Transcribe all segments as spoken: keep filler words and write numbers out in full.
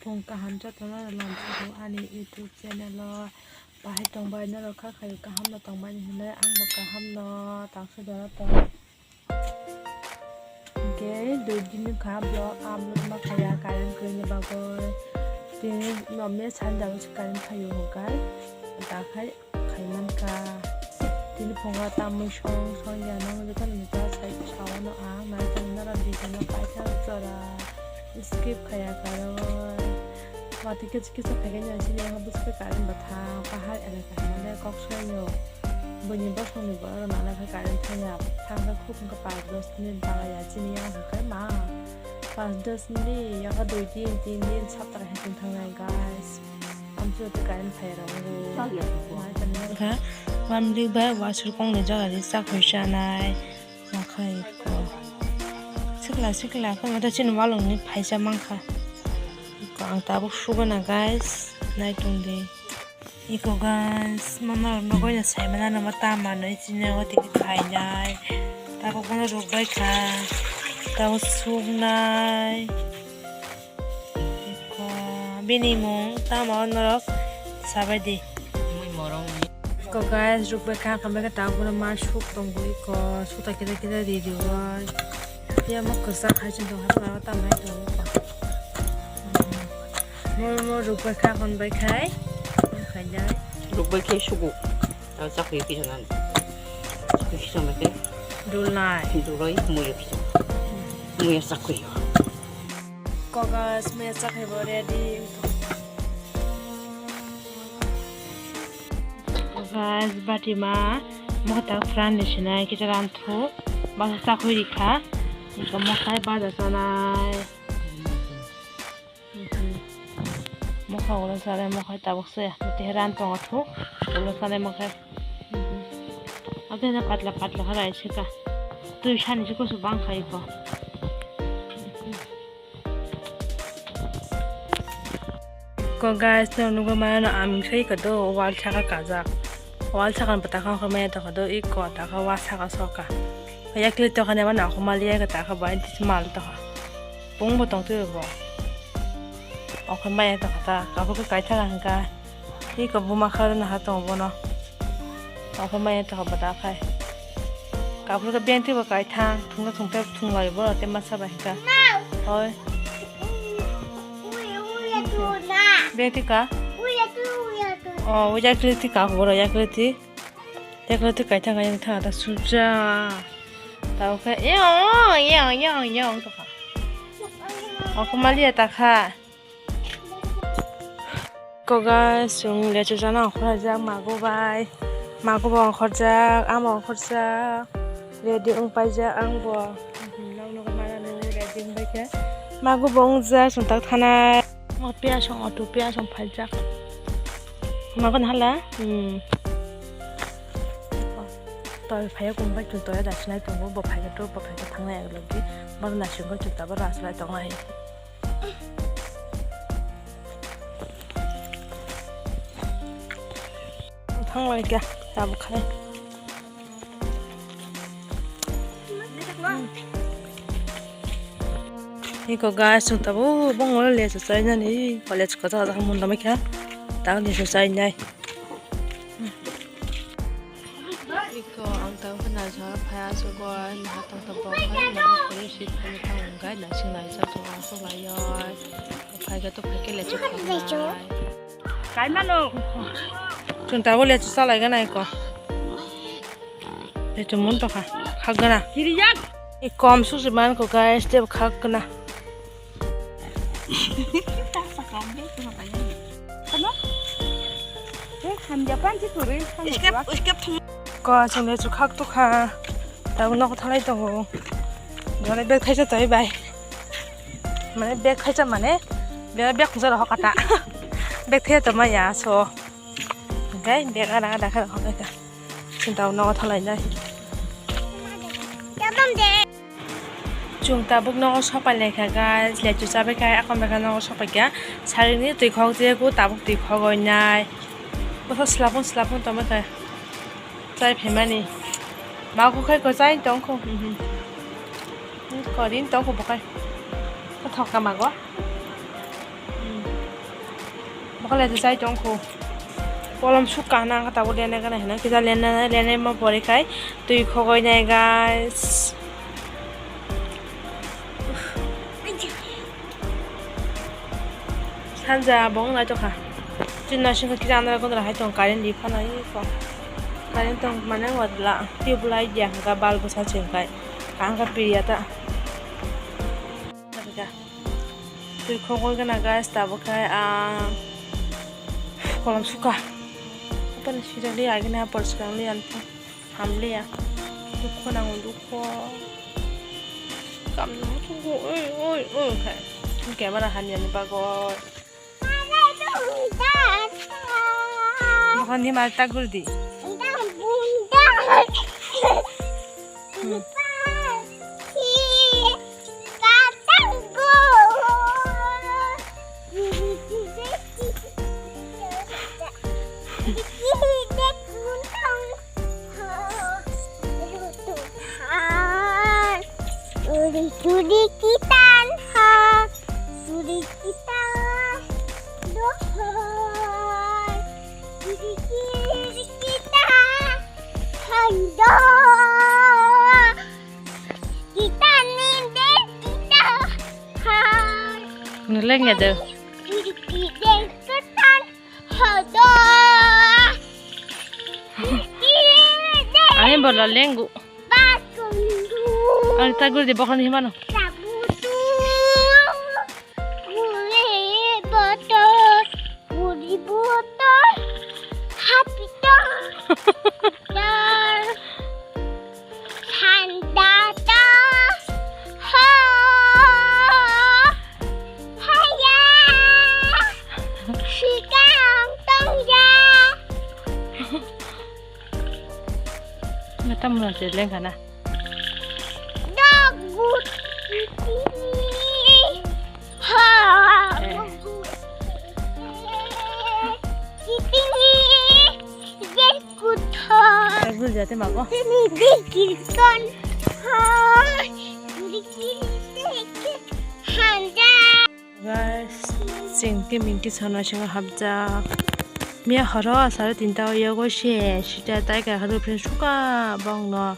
Phung kaham jotono lamsao ani YouTube channel o bahai tongbai norok kha khayo kaham no tongmani hinwi angbo kaham no tangsa jora tong. Hinkhe dui din wngkha vlog upload ma khaya current kwrwini bagwi. Tini no mech sani dagwi se current phaio hinkhe dakhai khaimankha. Tini phungo tamwi song song ya nang jotono nukha sai sao no ang nai tong nara video no paithak jora skip khaya karo. Watwi kichu kichu phaikhe nang sini ang bwswk current bwthang pahar elaka hinmale kok soino. Buini bosongni borok rok nana khe current thangya thangkhe khuk wngkha panch dos minute bagaya chini yang hwnkhe ma. Panch dos minute, yaka dui din, tin din, sapta hai tong thangnai, guys. Amtwi twi current phai rok. Kha, mamlik bai wasur kong ni jaga ri chak hoi chanai. Makhai ko. Sikla, sikla, ko mata chini walong ni phaisa mankha. Ko ang tabuk sugana, guys. Nai tong di. Iko guys, mama rok nogo ya sai mana nama ta manwi chini o tiki khainai. Tabuk bono ruk bai kha. Tabuk suknai. Iko bini mung tamo norok sabai di. Mui morong. Iko guys, ruk bai kha, khambai kha tabuk bono ma suk tongo iko. Suta kida kida ri ri oi. Ya mo kwchak hai chwng tong ha, tamo hai tong iko. Mo, mo ruk bai kha, kon bai khai. Khai dai. Ruk bai khai sugu. Tao chakri kisa nan. Chakri kisa mai khai. Dulnai. Duloi muya kisa. Muya chakri. Kogas muya chakri bo ready. Kogas bati ma. Mo ta fran ni sinai kisa ran thu. Basa chakri rikha. Iko mo khai basa sanai. Mhm. Mokha ulo sare mokha tabuk se. Teheran tongo thuk. Ulo sare mokha. Mhm. Ate na patla patla kha rai sika. Tui sani siko su bang khai ko. Ko guys, no nugo mana no aming sai ko do wal saka kajak. Wal saka bata kha ko me to ko do iko ta kha wa saka soka. Yakli to kha ne mana ko mali ya ta kha ba inti mal to kha. Bung bo tong twi bo. Okhai maya tongkha ta, kaphuru khe kaithang hwnka. Iko buma kha rwna ha tongo bono. Okhai maya tongkha bwta khai. Kaphuru khe beng twi bo kaithang, thungna thungthai thung lai bo tei masa bai hwnka. Oi. Beng twi ka? O, o yakli twi ka, boro yakli twi. Yakli twi kaithang, kaithang thang ta suja. Tao khe, yo, yo, yo, yo, tongkha. Okhai maliya ta kha. Ko guys, chwng lechu chana ongkhorjak mago bai. Mago bo ongkhorjak, ama ongkhorjak. Ready wng paijak ang bo. Nok nok mana nw ready wng bai khe. Mago bo wngjak, chwng tak thanai. Mo piyasong auto piyasong phaijak. Mago na hala? Hmm. Toi phaiya kung bai chwng toya dasinai tongo, bo phaiya to, bo phaiya thangnai aglogi. Bo naising bai chwng tabo raslai tongo hai. Thang lai kya, tabuk khai. Iko guys, chwng tabuk bongol lechu chainani college ko ta munda mai kha. Tang lechu chainai. Iko ang tang khna jora phai aswk oi, naha tong tong bok hai, naha phuru si phai tang gai, naising lai cha tong aswk lai oi. Phai ga to phai khe lechu khaklai. Kai mano. Chwng tabuk lechu chalai gana iko. Lechu mun to kha, khak gana. Kiriyak. Ikom susi man ko guys, tebo khak gana. Ano? Eh, hamjapan si turun, hamjapan. Ko, chwng lechu khak to kha. Tabuk nogo thalai tongo. Jora bag thaisa toi bai. Mane bag thaisa mane, bag, bag khungsa rok hokata. Bag thaisa tongma ya so. Hwnkhe bag ada ada khe rok hokha. Chwng tabuk nogo thalai nai. Chwng tabuk nogo sopai lai kha guys, lechu chabai kha, akon bai kha nogo sopai kha. Sarini twi khok je ku tabuk twi khogoi nai. Bwsa slapung slapung tongbai kha. Chai phaimani. Mago khai ko chai tong kho. Mhm. Ko din tong kho bo khai. Ko thok ka mago. Hmm. Bokole de chai tongkho. Kolom sukha hwnang kha tabuk lene gana hwnang kisa lene lene ma pore khai twi khogoi nai guys. Sanja bong lai tokha. Chini naising kisa andra gondra hai tong current di phano iko. Current tong mane wadla tube light ya hwnkha bulb bwsa se hwnkha. Kaham khe piriya ta. Twi khogoi gana guys tabuk khai ang kolom sukha. Apa ni sida li agini ha poriskar li anpa hamliya. Dukho nango dukho. Kam nang tu oi oi oi khai. Camera hani ani bagoi. Mohon di mal tagul di. Hmm. Suri kita dohor, suri kita hando. Kita ni de kita hai. Nuleng ya de. Kita de ketan hado. Kita de. Ani bola lenggu. Bakundu. Ani tagul di bokon himano. Sabutu. Gule botor. Guri buto, hapito, dar, sandata, ho, haya, sikang tongya. Mata muna jeleng kana. Dog good. Ha. Eh. Kitini. Yes, good. Tagul jate mago. Kitini de kirkon. Ha. Kitini de hanja. Guys, chwng khe minti sana swngo hapjak. Miya horo sare tinta o yago se sita tai ka hadu phin suka bongno.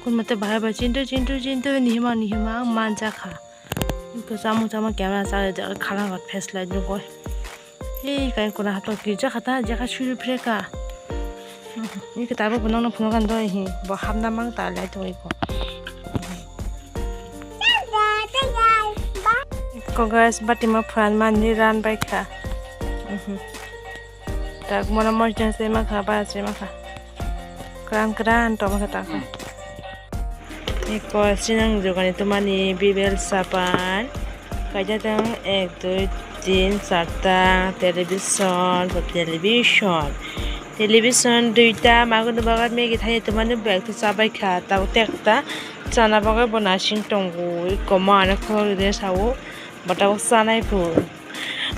Kun mate bahai ba chintu chintu chintu ni hima ni hima ang manja kha. Ko samung samung camera sa ja khala got face light nugoi. Ei kai kuna hato ki ja khata ja kha suru phreka. Ni ke tabo bono no phunukhan doi hi bo hapna mang ta lai tongoi ko. Ko guys, bati ma phuran mani ran bai kha. Mhm. Tak mono mojang se ma kha, ba se ma kha. Kran kran to ma kha ta kha. Iko sinang jogani tumani bibel sapan. Kaijak tang ek, dui, tin, charta, television, television. Television duita, magun bagat megi thani tumani bag to chabai kha, tabo tekta. Chana bagwi bo nasing tongo, ui koma ani khorok de sao, bo tabuk chanai pho.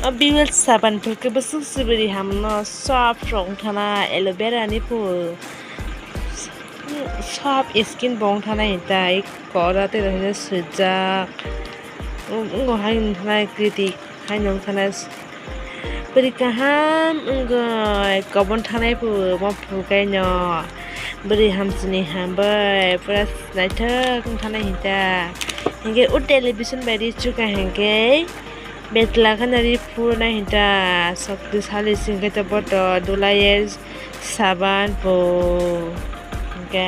O biwel saban pho khe bwswk sibiri hamno soft rok wngthana, aloe vera ni pho soft skin bo wngthana hintai kora tei rok hinwi swijak. Wng-, wngkha hai wngthana kritik. Haino wngkha na bwrwi kaham wngwi kobon thanai phu omo phunukhaino bwrwi hamsini hambai pura naithok wngkha na hinta. Hinkhe o television bai ri chukha hinkhe betla kheno ri phunai hinta sokti sali singkhe to boto dulaiye. Saban bo. Hingke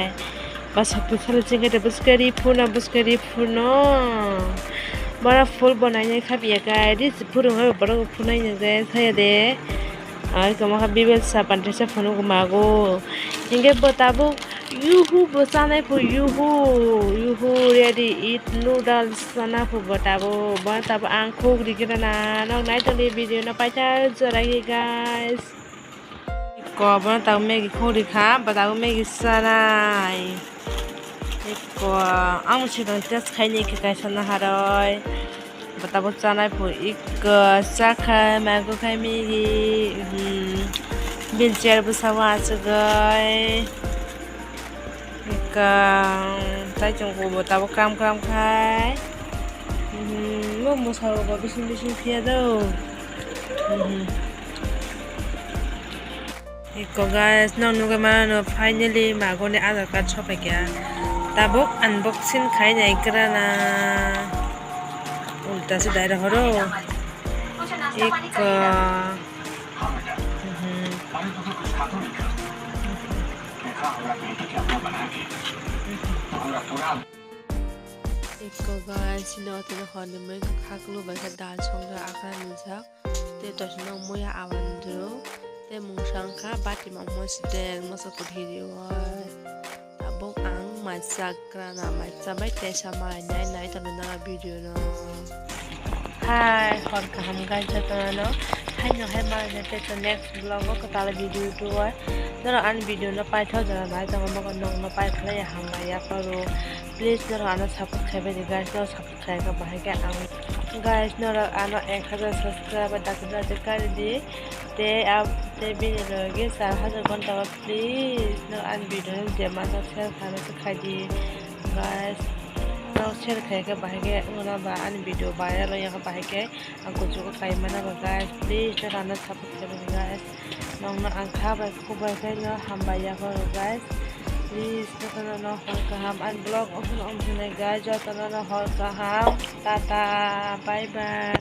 ba sokti salo chingkhe de bwskari phuno, bwskari phuno. Bara full bo nainai kha biya khe, ri phurung aro borok phunai nang je saya de. Ai kama kha bibel saban tesa phunu mago. Hingke bo tabuk yuhu bo chanai phu yuhu, yuhu ready eat noodles chana phu bo tabuk. Bo tabuk ang khuk ri khe na nog nai tongdi video no paithar jorai guys. Ko bono tabuk Maggie khogri kha, bo tabuk Maggie chanai. Ko ang sitong test khaini khe kaisa naharoi. Bo tabuk chanai phu ikko chakha, mago khai Maggie, hmm, bini chair bwsao achugoi. Ekka, taichung bo tabuk kram kram khai. Mhm, mo mosa rok bo bising bising phiya do. Mhm. Eko guys, nok nugwi mano, finally magoni Aadhaar card sopaikha. Tabuk unboxing khainai krana. Ulta se dai rohoro. Eko. Mhm. Eko guys, sino tini horni mui khaklu bai khe dal songra akra nijak. Tei toisino muya awan dro. Tei mungsa wngkha bati mamung sideng moso kuthiri o. Tabuk ang maisa krana maisa bai tesa malai nai nai tongni nara video no. Hai, hor kaham guys jotono. Haino hai malai nai tesa next vlog o kwtal video tuo. Norok ani video no paithak jora nai tongo, mokon nokno paithlai ya hambai yapharo. Please norok ano support khaibai di guys, norok support khaika bahai khe ang guys norok ano ek hajar subscriber dakti dakti kari di. Tei ab-, tei bini loge char hajar gonta o please norok ani video no je masa share khaina se khai di guys. Norok share khaika bahai khe wngna ba ani video viral wngya khe bahai khe ang kuchugo kai mana ba guys. Please norok ano support khaibai di guys. Nokno ang kha bai khuk bai khe no hambai yapharo guys. Please jotono no hor kaham ani vlog o phano wngkha nai guys, jotono no hor kaham. Tata, bye bye.